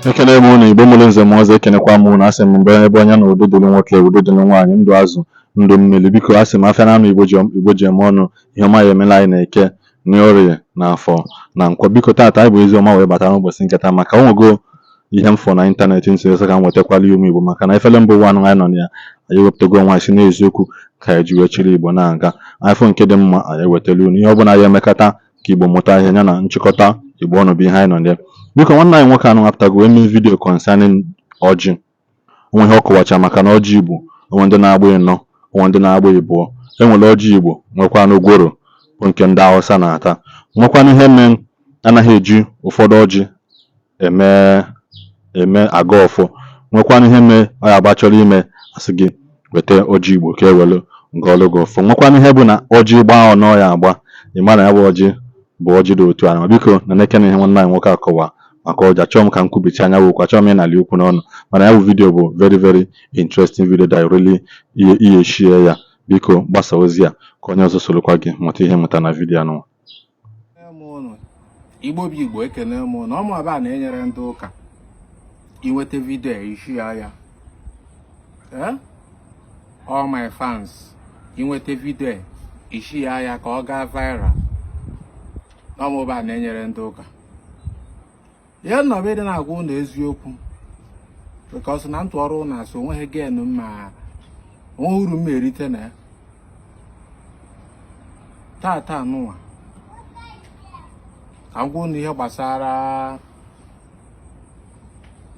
Ekene m unu, Igbo mụrụ nze m ọzọ, ekenekwa m unu. Asị m mgbe ebe onye na udo dịrị nwoke, udo dịrị nwaanyị, ndụ azụ, ndụ mmiri. Biko, asị m afịa na-anụ Igbo ji, Igbo ji eme ọnụ. Ihe ọma ya emela anyị na Eke na Orie na Afọ na Nkwọ. Biko, taata anyị bụ ezi ọma wee bata n'ụbọchị nke taa maka onwego ihe m fọ na ịntanetị nso ka m wetakwala ya ụmụ Igbo, maka na efere mba ụwa anụ anyị nọ na ya, anyị ewepụtago onwe anyị si n'eziokwu ka anyị ji wee chịrị Igbo na-aga. Anyị fụ nke dị mma, anyị ewetala unu ihe ọbụla ya emekata ka Igbo mụta ihe ya na nchịkọta Igbo ọnụ bụ ihe anyị nọ na ya. Biko, nwanne anyị nwoke anụ apụtago wee mee video concerning ọjị. Onwe ihe ọ kọwacha maka na ọjị Igbo onwe ndị na-agba ịnọ, onwe ndị na-agba ịbụọ. Enwere ọjị Igbo, nwekwanụ gworo bụ nke ndị Hausa na-ata, nwekwanụ ihe mee anaghị eji ụfọdụ ọjị eme eme aga ọfọ, nwekwanụ ihe mee ọ ya agba chọrọ ime asị gị weta ọjị Igbo ka e welu gọọlụ gị ọfọ, nwekwanụ ihe bụ na ọjị gbaa ọnọ ya agba, ị ma na ya bụ ọjị bụ ọjị dị otu a. Biko, na na-ekene ihe nwanne anyị nwoke akọwa maka ọjị. Achọghị m ka m kwubicha anya okwu, achọghị m ịnali okwu n'ọnụ, mana ya bụ video bụ very very interesting video that really ihe ihe share ya. Biko, gbasa ozi a ka onye ọzọ sorokwa gị mụta ihe mụta na video anụ. M ụnụ, Igbo bụ Igbo, ekene m ụnụ. Ọmụ aba na-enyere ndị ụka inweta video a, isi ya ya. All my fans, inweta video a, isi ya ya ka ọ gaa viral. Ọmụba na-enyere ndị ụka ihe nnọbụ ịdị na-agwa ụnụ eziokwu, because na ntụ ọrụ ụnụ asị onweghị gen ma onweghị uru m erite na ya. Tata nụnwa ka m gwa unu ihe gbasara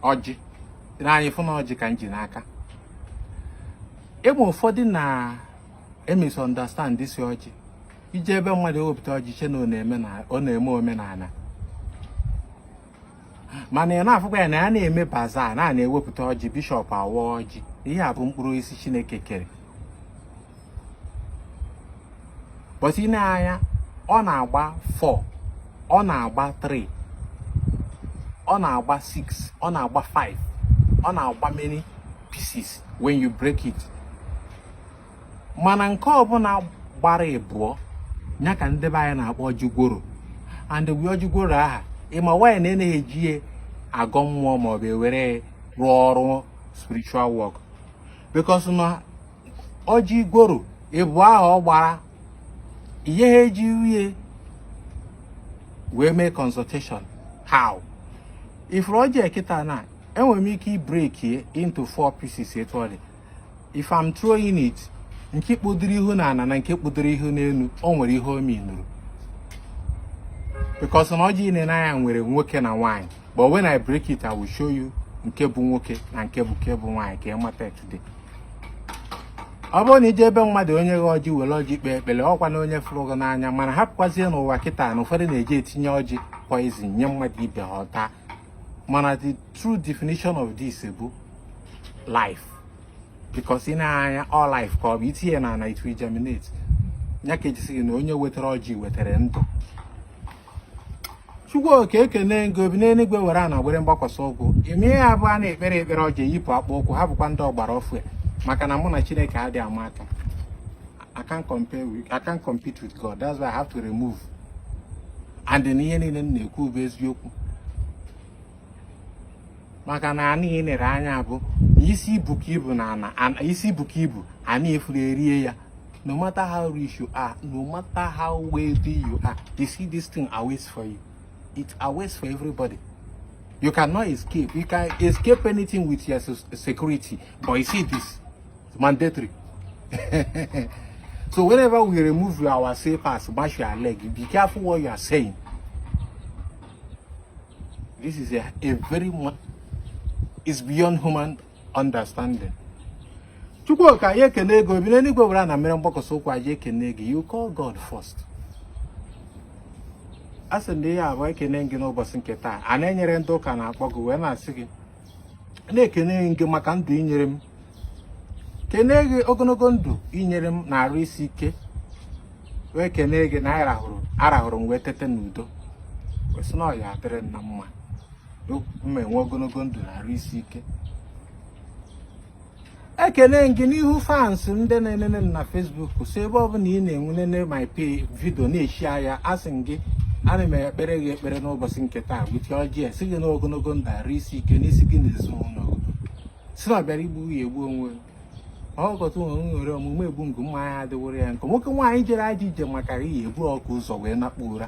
ọjị na anyị fụ na ọjị ka m ji n'aka. Ịma ụfọdụ na misunderstand this ọjị. Ije ebe mmadụ ewepụta ọjị, che na ọ na-eme na ọ na-eme omenala, mana ị na-afụkwa ya na ya na-eme bazaar na na-ewepụta ọjị, bishọp awa ọjị. Ihe a bụ mkpụrụ osisi Chineke kere. But ị na-anya, ọ na-agba 4, ọ na-agba 3, ọ na-agba 6, ọ na-agba 5, ọ na-agba many pieces when you break it. Mana nke ọbụla gbara ịbụọ ya ka ndị be anyị na-akpọ ọjị gworo. And we ọjị gworo aha, ịma nwaanyị na-anaghị eji ya agọ mmụọ maọbụ ewere rụọ ọrụ spiritual work, because na ọjị gworo ịbụọ ahụ ọ gbara, ihe ha eji uhie wee mee consultation. How ifuru ọjị kịta na enwere m ike break into four pieces etu ọ dị. If I'm throwing it, nke kpụdoro ihu n'ala na nke kpụdoro ihu n'elu, o nwere ihe o minuru, because na ọjị na anya nwere nwoke na nwaanyị. But when I break it, I will show you nke bụ nwoke na nke bụ nwaanyị ka ị mata today. Ọ bụrụ na ije ebe mmadụ onye ghe ọjị, were ọjị kpee ekpere, ọkwa na onye fụrụ gị n'anya. Mana hapụkwazie n'ụwa kịta na ụfọdụ na-eji etinye ọjị poison nye mmadụ ibe ha ọta. Mana the true definition of this bụ life, because ị na-anya all life ka ọ bụ itinye na ana, it will germinate. Ya ka ejisi gị na onye wetara ọjị wetara ndụ. Chukwu Oke ekene gị, obi n'eluigwe were ana were mgbakwasị ụkwụ ime ya abụọ a na-ekpere ekpere ọjị, eyipụ akpụ ụkwụ ha bụkwa ndị ọgbara ọfụ ya, maka na mụ na Chineke adịghị ama aka. I can't compete with God. That's why I have to remove. And n'ihe niile m na-ekwu bụ eziokwu, maka na anyị nere anya bụ na isi ibu ka ibu na ana, isi ibu ka ibu ana efuru erie ya. No matter how rich you are, no matter how wealthy you are, you see, this thing awaits for you. It awaits for everybody. You cannot escape. You can escape anything with your security, but you see this, it's mandatory. So whenever we remove our slippers, bash your leg, be careful what you are saying. This is a very is beyond human understanding. Chukwuka ya ekene ego bi n'eluigwe were na mere mgbakọsị ụkwụ aja ekene gị. You call God first. A sị na ihe abụọ ekene gị n'ụbọchị nke taa a na-enyere ndị ụka na-akpọ gị wee na-asị gị na-ekene gị maka ndụ inyere m, kene gị ogologo ndụ inyere m na arụ isi ike, wee kene gị na anyị arahụrụ m wee tete n'udo, wee sị na ọ ya adịrị m na mma, mma enwe ogologo ndụ na arụ isi ike. Ekene gị n'ihu fans ndị na-enene m na Facebook, so ebe ọbụla ị na-enwe nene my pay video na-eshi ya, asị m gị Ana m ekpere gị ekpere n'ụbọchị nke taa with ọjị a, sị gị n'ogologo ndụ, arụ isi ike n'isi gị na ezinụlọ gị. Si na ọ bịara igbu ya egbu onwe ọkọta onwe nwere omume egbu ngụ mma anya adịworo ya nke nwoke nwaanyị jere ajọ ije maka iyi ebu ọkụ ụzọ wee nakpu ụra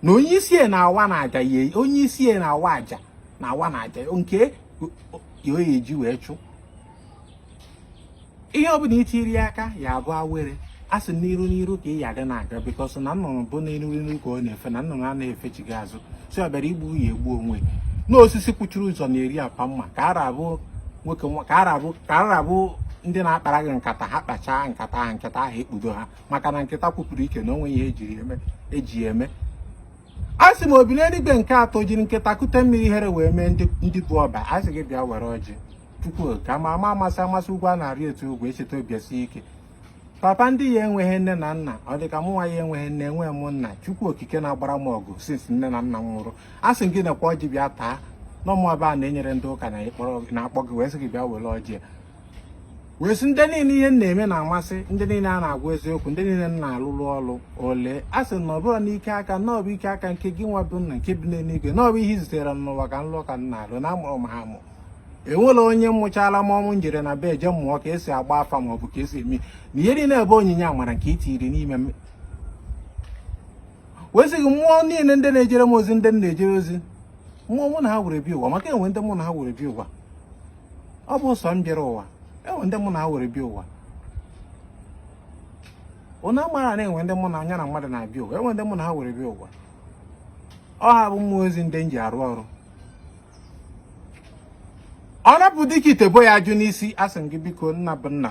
na onye isi ya na-awa na aja ya, onye isi ya na-awa aja na-awa na aja nke ya o eji wee chụ ihe ọbụla itiri aka ya abụ awere. A sị n'iru n'iru ka ị ya aga na-aga, because na nnụnụ bụ n'iru n'iru ka ọ na-efe, na nnụnụ anaghị efechighị azụ. Si ọ bịara igbu ya egbu onwe na osisi kwuchiri ụzọ na-eri apa mma ka ara abụ nwoke ka ara abụ ka ara abụ ndị na-akpara gị nkata ha kpachaa nkata ahụ, nkata ahụ ekpudo ha, maka na nkịta kwupụrụ ike na onwe ihe ejiri eme eji eme. A sị m obi n'eluigwe nke atọ jiri nkịta kute mmiri ihere wee mee ndị bụ ọba. A sị gị bịa were ọjị. Chukwu ka ma ama amasị amasị ugwu a na-arị etu ugwu echeta obi esi ike. Papa ndị ya enweghị nne na nna, ọ dị ka mụ nwa ya enweghị nne, enweghị m nna. Chukwu Okike na-agbara m ọgụ since nne na nna m nwụrụ. A sị gị nekwa ọjị, bịa taa n'ọmụ ebe a na-enyere ndị ụka na-akpọ gị wee sị gị bịa were ọjị, wee sị ndị niile ihe m na-eme na-amasị ndị niile a na-agwa eziokwu, ndị niile m na-alụrụ ọrụ ole. A sị na ọ bụrụ n'ike aka na ọ bụ ike aka nke gị nwa bụ nna nke bi n'eluigwe, na ọ bụ ihe izitere m n'ụwa ka m lụọ ka m na-alụ na amụrụ m ha amụ. Enwere onye mụchala m ọnwụ njere na be eje mụọ ka esi agba afa ma ọ bụ ka esi eme na ihe niile ebe onyinye amara nke itiri n'ime m. Wee sị gị mmụọ niile ndị na-ejere m ozi, ndị m na-ejere ozi, mmụọ mụ na ha were bịa ụwa, maka enwe ndị mụ na ha were bịa ụwa. Ọ bụ sọ m bịara ụwa, enwe ndị mụ na ha were bịa ụwa. Ụnụ amara na enwe ndị mụ na anya na mmadụ na-abịa ụwa, enwe ndị mụ na ha were bịa ụwa. Ọ ha bụ mmụọ ozi ndị m ji arụ ọrụ. Ọ napụ dịka ite bo ya ajụ n'isi. Asị m gị biko, nna bụ nna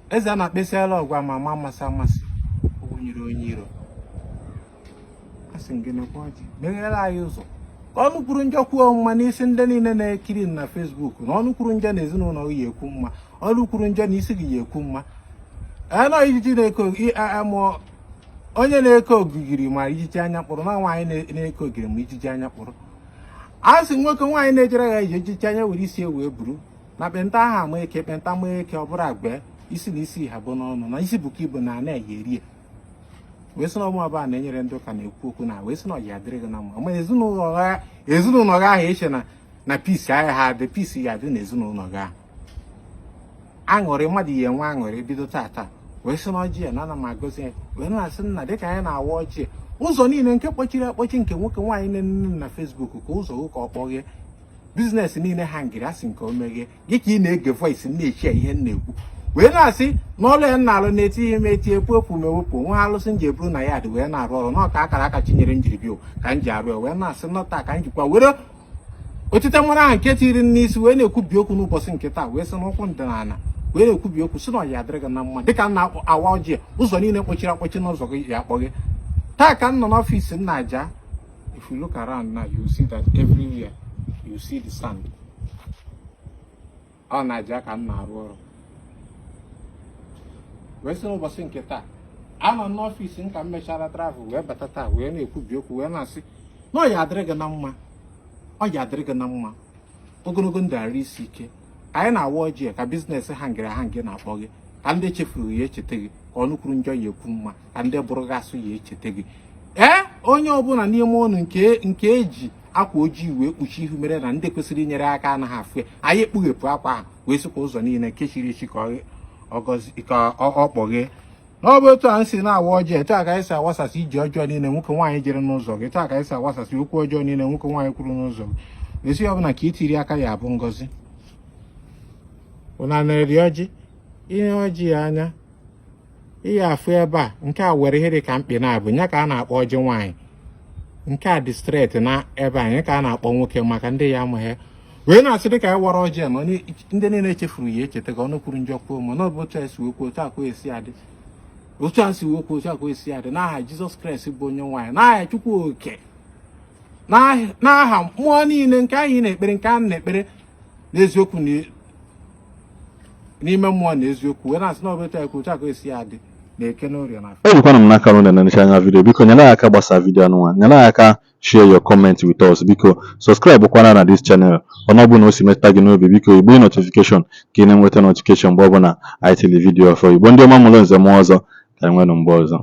eze a na-akpesịala ọgwa ama ama amasị amasị ogwunyere onye iro. Asị m gị nekwa ọjị, meghere anyị ụzọ ka ọnụ kwuru njọ kwuo mma n'isi ndị niile na-ekiri m na Facebook, na ọnụ kwuru njọ na ezinụlọ gị ya ekwu mma, ọnụ kwuru njọ na isi gị ya ekwu mma. Anọ ijiji na-eke mụọ onye na-eke ogigiri ma ijiji anya kpụrụ na nwaanyị na-eke ogiri ma ijiji anya kpụrụ. A sị nwoke nwaanyị na-ejere ya ije ejiji anya were isi wee buru na kpenta ahụ ama eke kpenta ma eke ọ bụrụ agba isi na isi ha bụ n'ọnụ na isi bụ ka ibu na ana ya erie. Wee sị na ọmụ abụọ na-enyere ndị ụka na-ekwu okwu na wee sị na ọ ya adịrị gị na mma ma ezinụlọ gị ahụ eche na peace agha ha adị, peace ya adị n'ezinụlọ gị ahụ. Aṅụrị mmadụ ya enwe aṅụrị bido tata. Wee sị na ọjị ya na ana m agọzi ya, wee na-asị nna dịka anyị na-awa ọjị, ụzọ niile nke kpọchiri akpọchi nke nwoke nwaanyị na-ene na Facebook, ka ụzọ ụka ọ kpọghee, business niile ha ngiri asị nke o meghee gị ka ị na-ege voice na-echi ya ihe m na-ekwu. Wee na-asị n'ọlụ ya na-alụ na-eti ihe m eti ekwu ekwu m ewepụ nwa alụsị m ji eburu na ya dị wee na-arụ ọrụ n'ọka akara aka chinyere m jiri bịa ka m ji arụ ya. Wee na-asị nọta ka m jikwa were otite mmanụ ahụ nke tiri m n'isi wee na-ekwubi okwu n'ụbọchị nke taa, wee sị n'ụkwụ ndịnala wee na-ekwubi okwu, sị na ọ ya adịrị gị na mma dịka m na-awa ọjị. Ụzọ niile kpọchiri akpọchi n'ụzọ gị ya akpọghị. Taa ka m nọ n'ọfịs m na-aja. If you look around now, you will see that everywhere you see the sand. Ọ na-aja ka m na-arụ ọrụ. Wee sị n'ụbọchị nke taa anọ m n'ọfịs m ka m mechara travel wee bata taa, wee na-ekwubi okwu, wee na-asị na ọ ya adịrị gị na mma, ọ ya adịrị gị na mma, ogologo ndụ, arụ isi ike. Ka anyị na-awa ọjị, ka business ha ngịrị ha ngị na-akpọ gị, ka ndị chefuru ya echeta gị, ka ọnụ kwuru njọ ya ekwu mma, ka ndị bụrụ gị asụ ya echeta gị. Ee, onye ọbụla n'ime ụnụ nke eji akwa ojii wee kpuchi ihu mere na ndị kwesịrị inyere aka anaghị afụ ya, anyị ekpughepụ akwa ahụ wee sịkwa ụzọ niile nke chiri echi ka ọ gọzi ka ọ kpọghee. Na ọ bụ otu a si na-awa ọjọọ, etu a ka anyị si awasasị ije ọjọọ niile nwoke nwaanyị jere n'ụzọ gị, etu a ka anyị si awasasị okwu ọjọọ niile nwoke nwaanyị kwuru n'ụzọ gị. Esi ọbụla ka itiri aka ya abụ ngọzi. Ụna na-eri ọjị ihe ọjị ya anya ihe afụ ebe a nke a were ihe dị ka mkpị na-abụ ya ka a na-akpọ ọjị nwaanyị, nke a dị straight na ebe a ya ka a na-akpọ nwoke, maka ndị ya amaghị. Wee na-asị dịka anyị wara ọjị a na ndị niile echefuru ya echeta ka ọnụ kwuru njọ kwuo, ma na ọ bụ otu a esi wee kwuo, otu a ka esi adị, otu a si wee kwuo, otu a ka esi adị, n'aha Jizọs Kraịst bụ onye nwaanyị, n'aha Chukwu oke, n'aha mmụọ niile nke anyị na-ekpere, nke a na-ekpere n'eziokwu n'ime mmụọ na eziokwu. Wee na-asị na ọ bụ otu a kwuo, otu a ka esi adị na Eke na Orie na Afọ. Ejikwana m n'aka na unu na-enecha anya video. Biko nyere anyị aka gbasa video anụnwa, nyere anyị aka share your comment with us. Biko subscribe kwana na this channel. Ọnụ ọbụla o si metụta gị n'obi, biko igbe notification ka ị na-enweta notification mgbe ọbụla anyị tiri video ọfọ. Igbo ndị ọma mụrụ nze mụọ ọzọ, ka anyị nweenụ mgbe ọzọ.